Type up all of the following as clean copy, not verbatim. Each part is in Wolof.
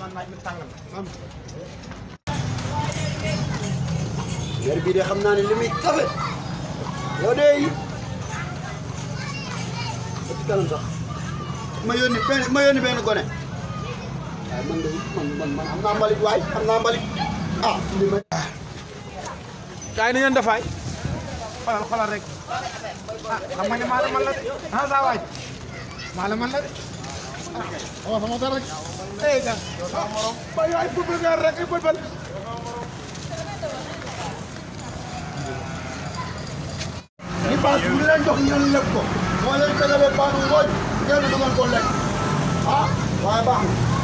man naaj mi tàng na am. weer bii de xam naa ne li muy kafe yow de yi ba ci kanam sax ma yónni benn gone waaye man de man am naa mbalit waay am naa mbalit ah li ma gars yi ni ngeen defaay xoolal rek ah xam nga ne maa la man la de ah saa waay maa la man la de ah waaw sama dara rek eh ga ba yaay bëbël nga rek ay bëbël ni paas bu leen jox ngeen lekk ko moo leen tegalee paanu ngooñ ngeen dugal ko lekk ah waaye baax na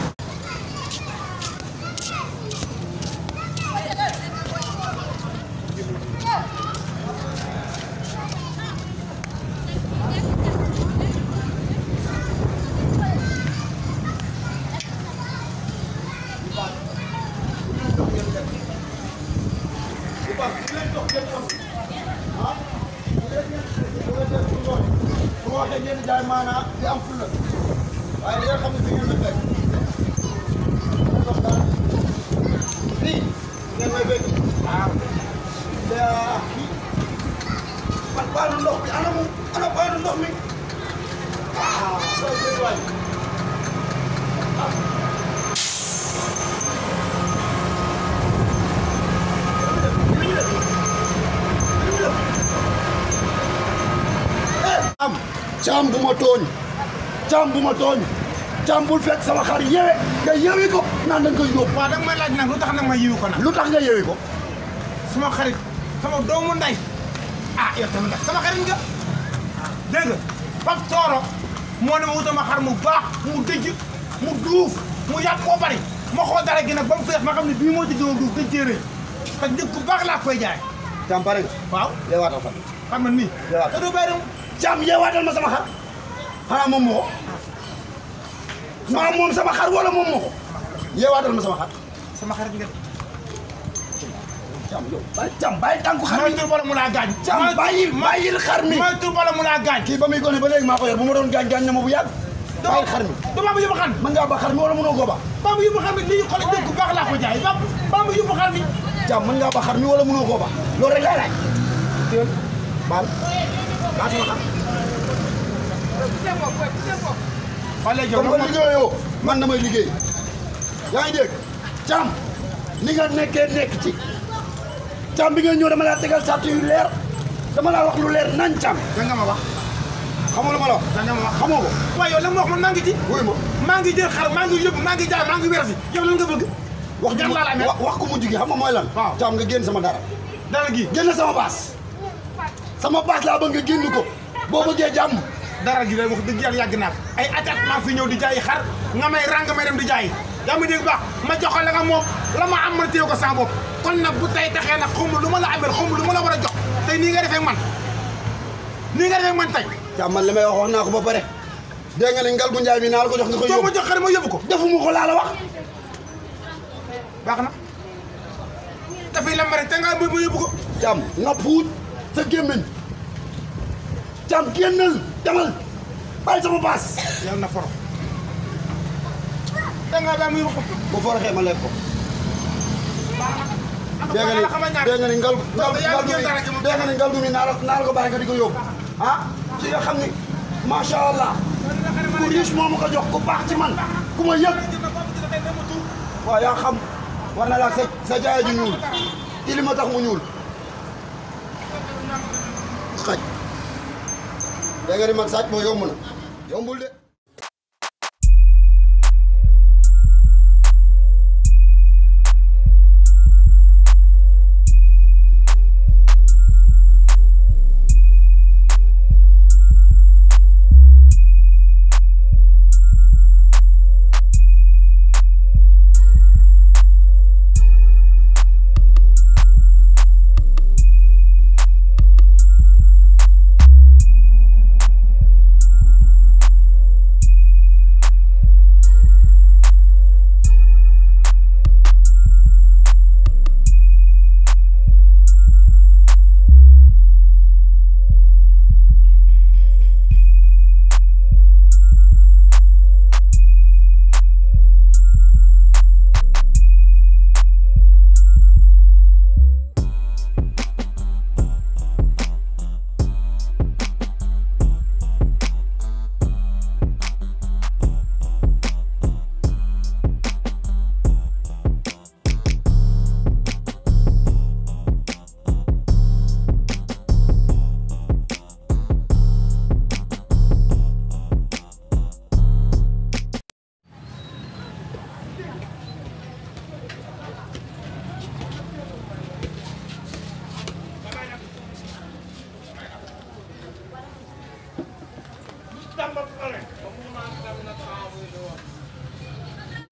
bu waxee ngeen jaay maanaa di am fulla waaye li nga xam ne fi ngeen ma fekk ndox daal fii ngeen may fekk waaw man baanu ndox bi ana baanu ndox mi waaw loolu waay caam bu ma tooñ caam bul fekk sama xar yewe nga yewi ko naan da nga koy yóbbu. waaw da nga may laaj nag lu tax nag ma yiwu ko nag. lu tax nga yewi ko. sama xarit sama doomu nday ah yow tamit nag sama xarit nga dégg nga Pape Tooro moo ne ma wutama xar mu baax mu dëj mu duuf mu yàgg koo bari ma xool dara gi nag ba mu feex ma xam ne bii moo ci doon duuf dëj rëy te njëg bu baax laa koy jaay. caam pare nga. waaw yeewaatal fan. xam nga nii. yeewaatal te du bay dem. caam yeewaatal ma sama xar xanaa moom moo ko maa moom sama xar wala moom moo ko yeewaatal ma sama xar. sama xarit nga. caam yow bàyyi tànku xar mi. mooy tur bala mu laa gaañ. caam bàyyil xar mi. mooy tur bala mu laa gaañ. kii ba muy gone ba léegi maa ko yor bu ma doon gaañ na ma bu yàgg. bàyyil xar mi. dama ma yóbbu xar mi. mën ngaa ba xar mi wala mënoo koo ba. ba mu yóbbu xar mi lii xool njëg bu baax laa ko jaay ba mu yóbbu xar mi. caam mën ngaa ba xar mi wala mënoo koo ba loolu rek laay laaj. teel baal sama xar. waaw léegi comme que liggéeyoo man damay liggéey yaa ngi dégg caam li nga nekk ci caam bi nga ñëw dama laa tegal sart yu leer dama laa wax lu leer nañ caam. da nga ma wax. xamoo la ma la wax. da nga ma wax xamoo ko. waaye yow lan ma wax man maa ngi ci. wuy ma maa ngi jël xar maa ngi yóbbu maa ngi jaay maa ngi wersi yow lan nga bëgg. wax ko mujj gi xam nga mooy lan. waaw caam nga génn sama dara. dara gi génn sama baas laa bëgg nga génn ko boo bëggee jàmm. dara gi day wax dëgg yàlla yàgg naa ay attaque maa fi ñëw di jaay xar nga may rang may dem di jaay yaa ngi dégg baax ma joxal la nga moom la ma am ma téye ko sa bopp kon nag bu tey taxee nag xawma lu ma la amel xawma lu ma la war a jox tey nii nga defee man tey. caam man li may wax naa ko ba pare dégg nga ne ngal gu njaay mi naa la ko jox nga koy yóbbu. doo ma jox xar ma yóbbu ko. defuma ko laa la wax. baax na dafay lamb rek te nga ma yóbbu ko. caam nga puut sa gémmiñ caam génnal demal bàyyi sama baas. yàlla na foro. da ngaa baa muy yóbbu ko. bu foroxee ma lekk ko. dégg nga ni ngal gu mi naa la ko bàyyi nga di ko yóbbu ah ci nga xam ni macha allah ku riche moo ma ko jox ku baax ci man ku ma yëg waaw yaa xam war na la sa jaay ju ñuul ci li ma tax mu ñuul xaj dégg nga ni man sàcc moo yomb na yombul de.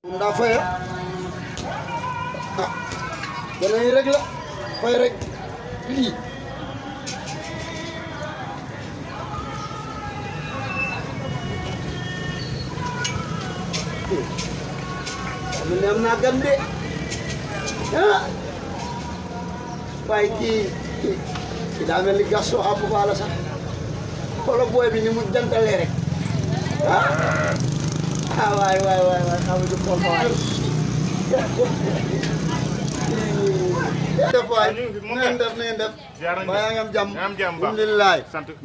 moom daa fay ah danay rek la fay rek lii am na am naa gan de ah waaye kii daa mel ni Gaston Abou Ba la sax xoolal booy bi ni mu jantalee rek ah waay xam nga du xool ma waay def waay neen def yaa ngi am jàmm alhamdulilah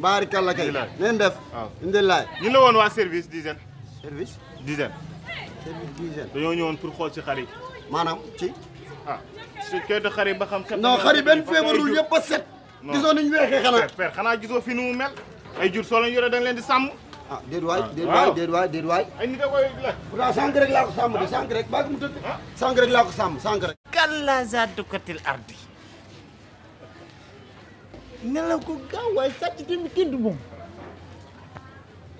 baarikàlla kay neen def alhamdulilah ñu la woon waa service d'hygiène service d'hygiène dañoo ñëwoon pour xool ci xar yi maanaam ci ci kayit xar yi ba xam set non xar yi benn feebarul yëpp a set gisoo niñ weexee xanaa père xanaa gisoo fi nu mu mel ay jur soo leen yore da nga leen di sàmm déet waay ay nit a koy la pourtant sànq rek laa ko sàmm de sànq rek baa mu tëdd sànq rek laa ko sàmm sànq rek kalla zadukatil ardi nelaw ko gaaw waaye sàcc tamit kenn du moom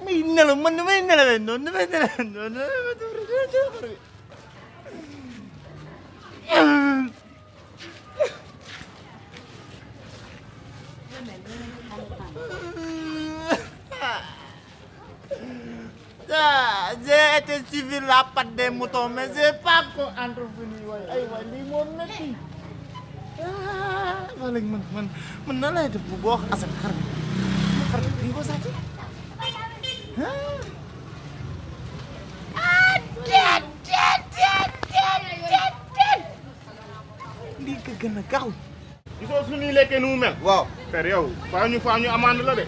may nelaw man damay nelawee noonu damay nelawee noonu j'ai été suivi la patte des moutons mais j'ai pas ko entrepris waay ay waay lii moom metti wala man nan lay def bu boo wax Assane xar bi dañ ko sàcc lii ko gën a gaaw gisoo su ñuy lekkee nu mu mel waaw père yow faa ñu amande la de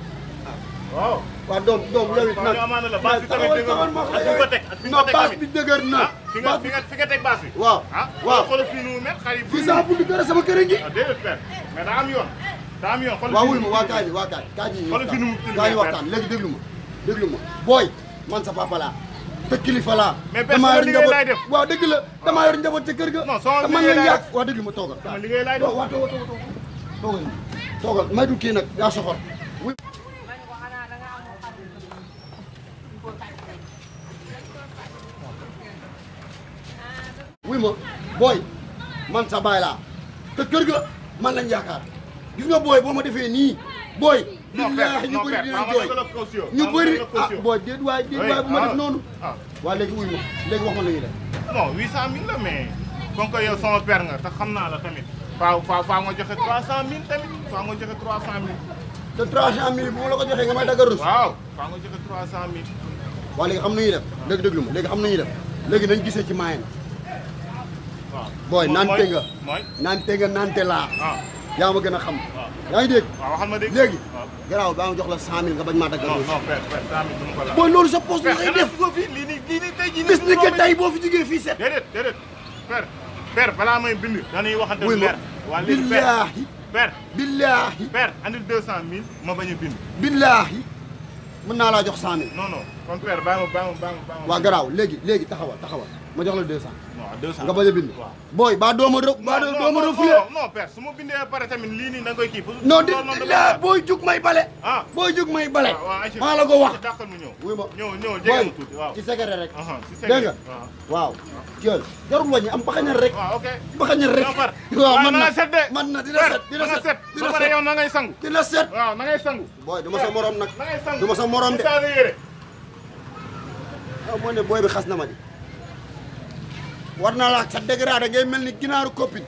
waaw waaw doom yow it nag amande la baas bi tamit dëgër ak fi ko teg ak fi ko teg baas bi dëgër na fi nga teg baas bi waaw waaw xoolal fii nu mu mel xar yi fii sama buntu kër sama kër ngi déedéet père mais daa am yoon waaw wuy ma waa kaay ji xoolal fii nu mu ñu waxtaan léegi déglu ma booy man sa papa laa te kilifa laa mais père sama liggéey laay def waaw dëgg la damaa yor njaboot ca kër ga non sama te man liggéey la laay yàq waaw déglu ma toogal sama liggéey laay def waaw toogal may du kii nag yaa soxor wuy ma booy man sa baay laa te kër ga man lañ yaakaar gis nga booy boo ma defee nii booy billaahi ñu bëri dinañ jooy ñu bëri booy déet waay bu ma def noonu waa léegi wuy ma léegi wax ma la ñuy def non 800000 la mais comme que yow sama père nga te xam naa la tamit faa nga joxe 300000 tamit faa nga joxe 300000 te 300000 bu ma la ko joxee nga may dagga rus waaw faa nga joxe 300000 waa léegi xam nañuy def léegi déglu ma léegi xam nañuy def léegi nañ gisee ci maayen waaw booy nante nga mooy nante laa yaa ma gën a xam yaa ngi dégg waaw waxal ma dégg léegi garaaw baa ma jox la 100000 nga bañ maa dagga rus non père 100000 du ma ko laaj booy loolu sa poste ngay def lii nii tey jii bis ni que tey boo fi jógee fii set déedéet père balaa may bind dañuy waxante wuy ma leer waa léegi père billaahi père andil 200000 ma bañ a bind billaahi mën naa laa jox 100000 non kon père bàyyi ma waa garaaw léegi taxawal ma jox la 200 non 200 nga bañ a bind booy ba dooma refule non père su ma bindee ba pare tamit lii nii da nga koy kii non di la booy jug may bale booy jug may bale maa la ko wax dàqal mu ñëw wuy ma ñëw jege ma tuuti waaw ci secret rek ci dégg nga waaw jël jarul wàññi am baxañal rek waaw ok baxañal rek waaw man na dina set ba pare yow na ngay sangu dina set waaw na ngay sangu booy du ma sa morom nag na ngay sangu du ma sa morom de waaw moo ne booy bi xas na ma di war naa la sa dégradé ngay mel ni ginaaru copine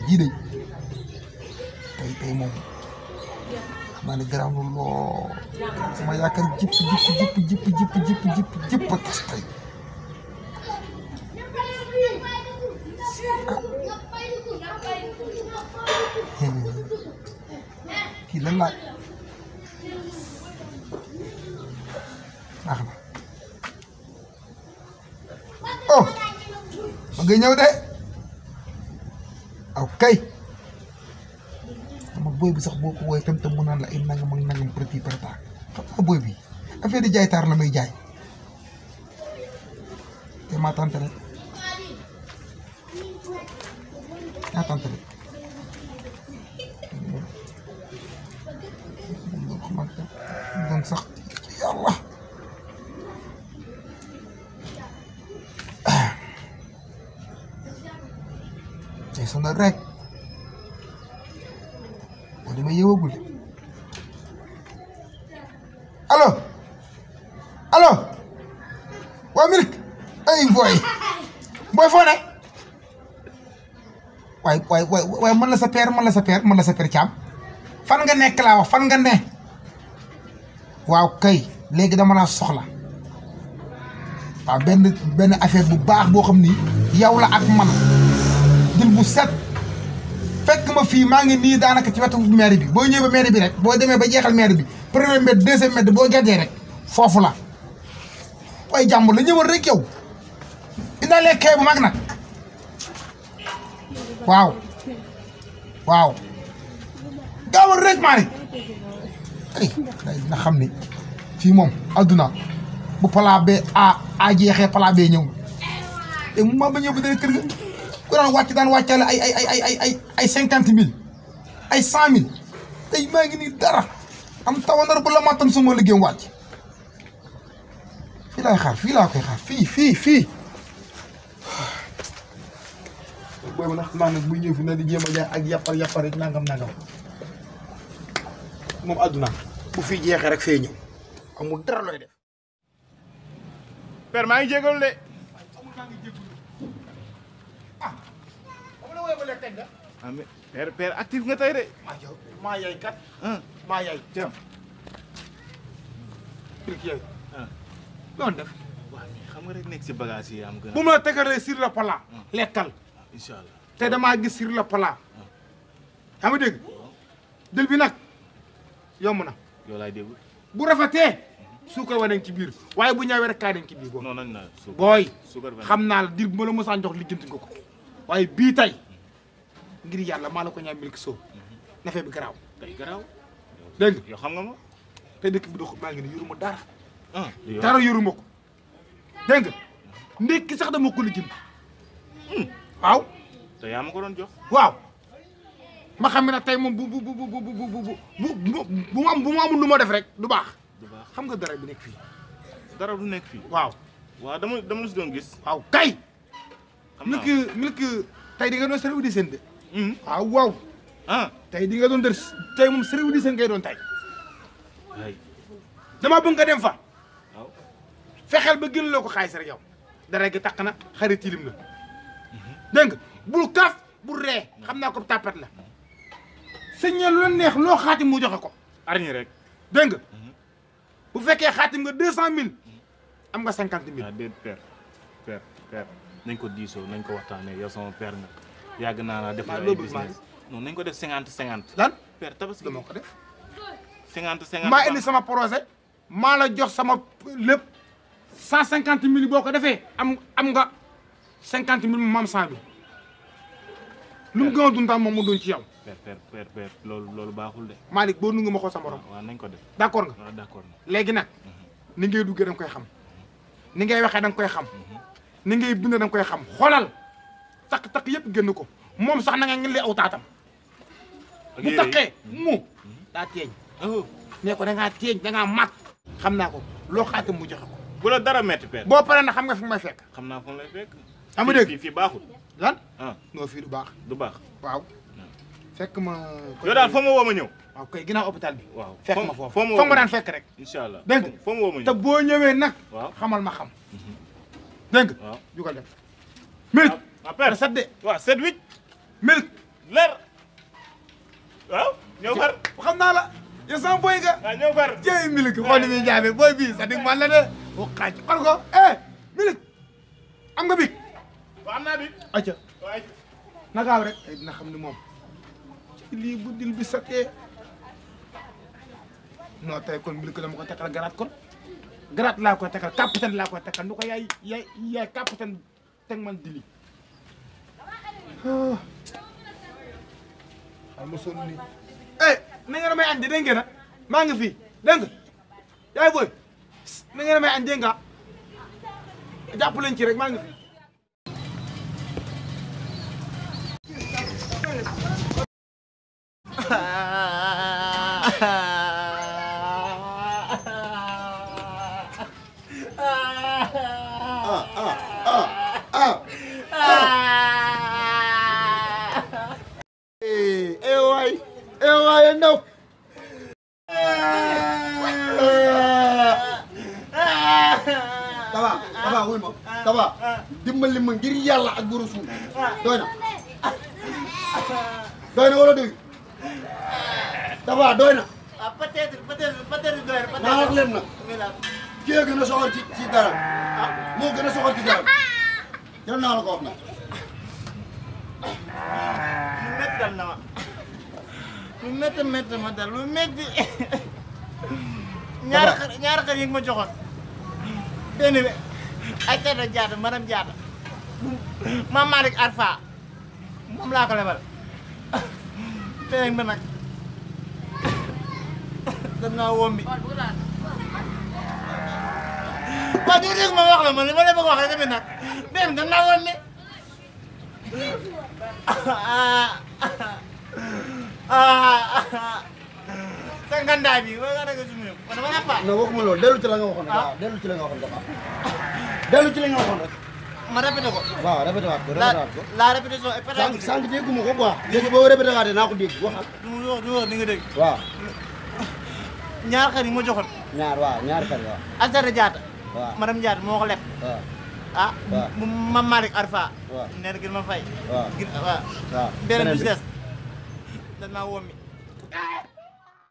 jii de tey moom xam naa ne garaaw na lool sama yaakaar jipp a tas tey kii lan laa baax na oh ma ngay ñëw de aw kay sama boy bi sax boo ko woowee tam mu naan la ay nangam ak nangam petit prépa xam nga boy bi affaire di jaay taar la may jaay te maa tante rek maa tante rek moom xamante doon sax yàlla tey sonal rek boo demee yeewagul allo allo waa Milik ay booy foo ne waay man la sa père Thiam fan nga nekk laa wax fan nga ne waaw kay léegi dama laa soxla waaw benn affaire bu baax boo xam ni yow la ak man dil bu set fekk ma fii maa ngi nii daanaka ci wetu mairie bi boo ñëwee ba mairie bi rek boo demee ba jeexal mairie bi premier mètre deuxième mètre boo geddee rek foofu la waaye jàmm la ñëwal rek yow indaale kay bu mag nag waaw gaawal rek Malick ay na xam ni fii moom adduna bu palaa bee a jeexee palaa bee ñëw te mu ma ba ñëw ba dee kër ga ku daan wàcc daan wàccaale ay 50 000 ay 100 000 tey maa ngi nii dara am tawanar bu la mattan suma liggéeyam wàcc fii laay xaar fii laa koy xaar fii booy ma nag maa nag bu ñëw fi na di jéem a jaay ak yàppar rek nangam moom adduna bu fi jeexee rek fee ñëw amul dara looy def père maa ngi jégalu de ah mais père actif nga tey de maa yaay kat maa yaay jëm yaay doon def waaw mais xam nga rek nekk si bagage yi am gën bu ma la tegalee sur le plat lekkal incha allah te damaa gis sur le plat yaa ma dégg dël bi nag yomb na yow laay déglu bu rafetee suukar wa nañ ci biir waaye bu ñaawee rek kaay nañ ci biir boobu non nañ na booy suukar xam naa la dir bu ma la mosaan jox lijjanti nga ko waaye bii tey ngir yàlla maa la ko ñaan Milk Sow nafee bi garaaw tey garaaw dégg nga yow xam nga ma te dëkk bi doxul maa ngi ne yoruma dara ah dara yoruma ko dégg nga ndékki sax dama ko lijjanti waaw te yaa ma ko doon jox waaw ma xam ne nag tey moom bu ma amul lu ma def rek du baax xam nga dara bi nekk fii dara du nekk fii waaw dama la si doon gis waaw kay xam naa Milk tey di nga doon service di seen de waaw ah tey di nga doon def tey moom service di seen ngay doon tey ay dama bëgg nga dem fa waaw fexeel ba gën loo ko xaalis rek yow dara gi taq na xarit tilim na dégg nga bul kaaf bul ree xam naa ko tàppat la sëñee lu la neex loo xaatim mu joxe ko arñi rek dégg nga bu fekkee xaatim nga 200 000 am nga 50 000 ah déet père nañ ko diisoo nañ ko waxtaanee yow sama père nga yàgg naa la def ay business non nañ ko def 50-50 lan père tabaski dama ko def 50-50 maa indi sama projet maa la jox sama lépp 150 000 boo ko defee am nga 50 000 mu am 100 000 lu mu gën a dund moom mu doon ci yow. père loolu baaxul de. Malick boo nungu ma ko sa morom. waaw nañ ko def. d'accord nga. waaw d'accord na. léegi nag ni ngay duggee da nga koy xam ni ngay waxee da nga koy xam ni ngay bindee da nga koy xam xoolal takk yëpp génn ko moom sax na nga ngeen lay aw taatam. bu takkee mu daa teeñ. ne ko da ngaa teeñ da ngaa mat. xam naa ko loo xaatam mu joxe ko. bu la dara metti père. boo paree na xam nga fi may fekk. xam naa fu mu lay fekk. xam nga dégg fii baaxul. lan. ah non fii du baax. du baax. waaw. fekk ma. yow daal foo ma woo ma ñëw. waaw kay ginnaaw hôpital bi. waaw fekk ma foofu foo ma foog ma daan fekk rek. incha allah dégg nga foo ma woo ma ñëw. te boo ñëwee nag. waaw xamal ma xam. dégg nga. waaw jugal dem. Milk. ah père set de. waaw 7-8. Milk. leer. waaw ñëw far. xam naa la. yow sama boy nga. waaw ñëw far. jëy Milk xool ni muy jaamee booy bii sa dig man la de. bu xaaj xool ko Milk. am nga big. waaw am naa bi. acca waay. na gaaw rek. ay dina xam ni moom. lii bu dil bi satee. non tey kon Milk dama ko tekkal garaat kon. garaat laa koy tekkal capitaine laa koy tekkal nu ko yaay capitaine teg man dili. xam nga sonn nii. na ngeen may añ de dégg ngeen ah maa ngi fi dégg nga yaay booy na ngeen may añ dégg nga jàpp leen ci rek maa ngi fi. waay ndaw Taba wuy ma Taba dimbali ma ngir yàlla ak bu Rasuul doy na wala doy Taba doy na peut-être doy na naa wax leen nag kii gën a soxor ci dara moo gën a soxor ci dara jël naa la ko wax nag lu métti dal na ma lu métti ma dal lu métti ñaari xar yi nga ma joxoon benn bi ay Tata Diatta madame Diatta Mame Malick Arfa moom laa ko lebal beneen bi nag danaa wombi waaw du dégg ma wax la ma li ma la bëgg wax rek tamit nag benn danaa wombi sa ngandaay bi wala nga dégg suñu man dama la pa non waxuma loolu dellu ci la nga waxoon waaw dellu ci la nga waxoon dafa dellu ci la nga waxoon rek ma répété ko waaw répété waat ko la répétition est pédagogique sànq dégguma ko quoi léegi boo répété waatee naa ko dégg waxal du wax di nga dégg waaw ñaar xar yi ma joxoon ñaari xar waaw ak Tata Diatta waaw madame Diatta moo ko leb waaw ah waaw Mame Malick Arfa waaw nee na gën ma fay waaw waaw beneen bi des dañ maa wommi